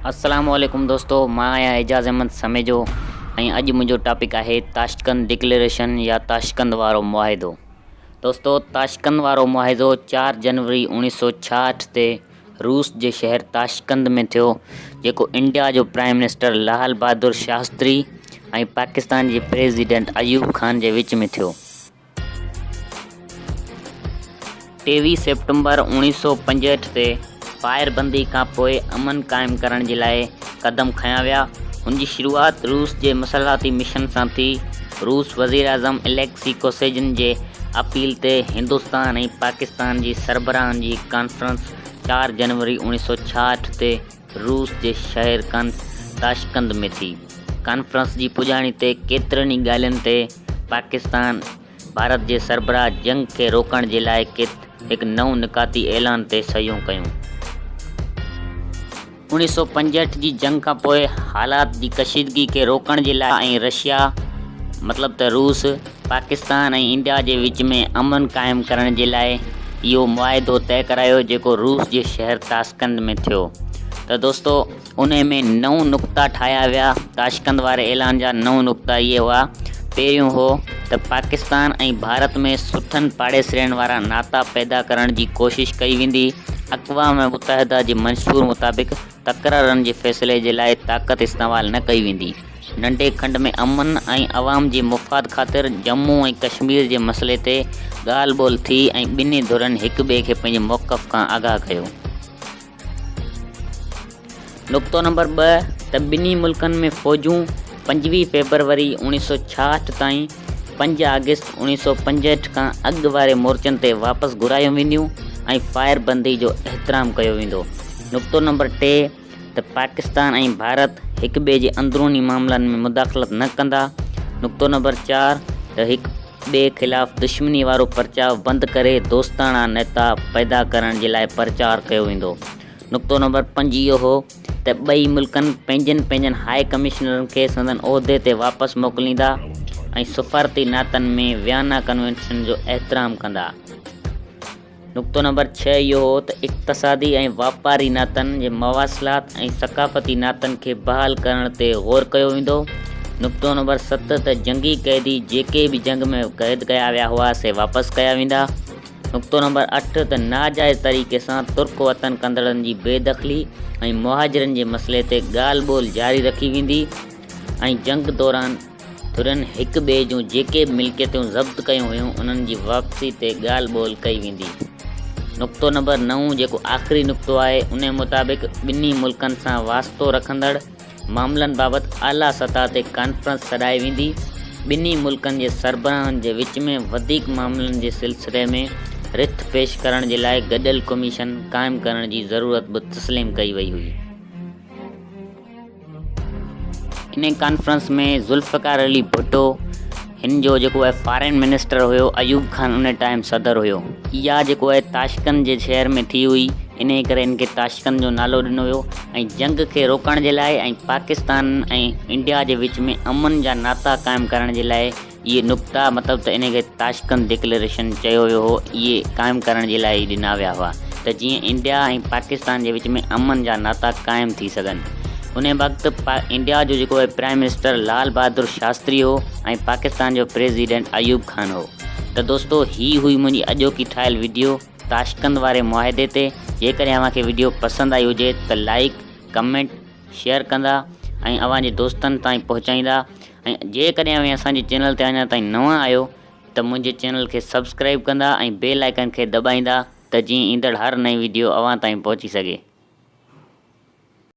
السلام عليڪم دوستو مان آهيان اعجاز احمد سميجو ۽ اڄ منهنجو ٽاپڪ آهي تاشقند ڊڪليريشن يا تاشقند وارو معاهدو دوستو تاشقند وارو معاهدو چار جنوري اوڻيهه سو ڇاهٺ تي روس جي شهر تاشقند ۾ ٿيو جيڪو انڊيا جو پرائم منسٽر لال بهادر شاستري ۽ پاڪستان جي پريزيڊنٽ ايوب خان جي وچ ۾ ٿيو. ٽيويهه سيپٽمبر 1965 تي فائر بندي کان پوء امن قائم ڪرڻ جي لاء قدم کنيا ويا. ان جي شروعات روس جي مصالحتي مشن سان ٿي. روس وزيراعظم اليڪسي ڪوسيجن جي اپيل تي هندستان ۽ پاڪستان جي سربراهن جي ڪانفرنس چار جنوري 1966 تي روس جي شهر تاشقند ۾ ٿي. ڪانفرنس جي پڄاڻي تي ڪيترن ئي ڳالهين تي پاڪستان ڀارت جي سربراهه جنگ کي روڪڻ جي لاء هڪ نئون نڪاتي اعلان تي صحيحون ڪيون. 1965 جي جنگ کان پوء حالات جي ڪشيدگي کي روڪڻ جي لاء ۽ رشيا مطلب ته روس پاڪستان ۽ انڊيا جي وچ ۾ امن قائم ڪرڻ جي لاء اهو معاهدو طئي ڪرايو جيڪو روس جي شهر تاشقند ۾ ٿيو ته دوستو انهي ۾ نو نقطا ٺاهيا ويا تاشقند واري اعلان جا نو نقطا اهي هئا پهريون هو ته پاڪستان ۽ ڀارت ۾ سٺن پاڙيسرين وارا ناتا پيدا ڪرڻ جي ڪوشش ڪئي ويندي اقوام متحده جي منشور مطابق تڪرارن جي فيصلي جي لاء طاقت استعمال نه ڪئي ويندي. ننڍي کنڊ ۾ امن ۽ عوام جي مفاد خاطر ڄمون ۽ ڪشمير جي مسئلي تي ڳالهه ٻولهه ٿي ۽ ٻنهي ڌرين هڪ ٻئي کي پنهنجي موقف کان آگاهه ڪيو. نقطو نمبر ٻه ته ٻنهي ملڪن ۾ فوجون 25 فيبروري 1966 تائين پنج آگسٽ 1965 کان اڳ واري مورچن تي واپس گهرايون وينديون ۽ فائر بندي جو احترام ڪيو ويندو. نقطو نمبر ٽي ته پاڪستان ۽ ڀارت هڪ ٻئي جي اندروني معاملن ۾ مداخلت نه ڪندا. نقطو نمبر چار ته هڪ ٻئي خلاف دشمني وارو پرچاء بند ڪري دوستاڻا نيتا پيدا ڪرڻ جي لاء پرچار ڪيو ويندو. نقطو نمبر پنج اهو هو ته ٻئي ملڪن پنهنجن پنهنجن هاء ڪمشنرن کي سندن عهدي تي واپس موڪليندا ۽ سفارتي ناتن ۾ ويانا ڪنوينشن جو احترام ڪندا. نقطو نمبر ڇهه اهو هو ته اقتصادي ۽ واپاري ناتن جي مواصلات ۽ ثقافتي ناتن کي بحال ڪرڻ تي غور ڪيو ويندو. نقطو نمبر ست ته جنگي قيدي جيڪي به جنگ ۾ قيد ڪيا ويا هئا سي واپس ڪيا ويندا. نقطو نمبر اٺ ته ناجائز طريقي سان ترڪ وطن ڪندڙن جي بي دخلي ۽ مهاجرن جي مسئلي تي ڳالهه ٻولهه جاري رکي ويندي ۽ جنگ دوران ڌرين هڪ ٻئي جون جيڪي به ملڪيتون ضبط ڪيون هيون انهن جي واپسي تي ڳالهه ٻولهه ڪئي ويندي. نقطو نمبر نو جيڪو آخري نقطو آهي انهي مطابق ٻنهي ملڪن سان واسطو رکندڙ معاملن بابت اعليٰ سطح تي ڪانفرنس سڏائي ويندي. ٻنهي ملڪن جي سربراهن جي وچ ۾ وڌيڪ معاملن جي سلسلي ۾ رٿ پيش ڪرڻ جي لاء گڏيل ڪميشن قائم ڪرڻ جي ضرورت به تسليم ڪئي وئي هئي. انهي ڪانفرنس ۾ ذوالفقار علي ڀٽو هن جو جيڪو آهي فارين منسٽر هيو ايوب خان ان ٽائيم صدر هيو اها جيڪو آهي تاشقند جي شهر ۾ ٿي هئي انهي ڪري ان کي تاشقند جو نالو ڏنو ويو ۽ جنگ کي روڪڻ جي لاء ۽ پاڪستان ۽ انڊيا جي وچ ۾ امن جا ناتا قائم ڪرڻ جي لاء اهي نقطا مطلب ته انهي کي تاشقند ڊڪليريشن چيو ويو هو اهي قائم ڪرڻ جي لاء ئي ڏنا ويا هئا ته جيئن انڊيا ۽ پاڪستان جي وچ ۾ امن جا ناتا قائم ٿي سگهن انهي وقت انڊيا جو جيڪو پرائم منسٽر لال بهادر شاستري هو ۽ پاڪستان جو پريزيڊنٽ ايوب خان هو ته دوستو هي هئي منهنجي اڄوڪي ٺاهيل وڊيو تاشقند واري معاهدي تي جيڪڏهن اوهان کي وڊيو پسند آئي هجي ته لائيڪ ڪمينٽ شيئر ڪندا ۽ اوهان جي دوستن تائين پهچائيندا ۽ جيڪڏهن اوهين اسان جي چينل تي اڃا تائين نوان آهيو ته منهنجي چينل کي سبسڪرائيب ڪندا ۽ بيل آئيڪن کي دٻائيندا ته جيئن ايندڙ هر نئين وڊيو اوهان تائين پهچي سگهي.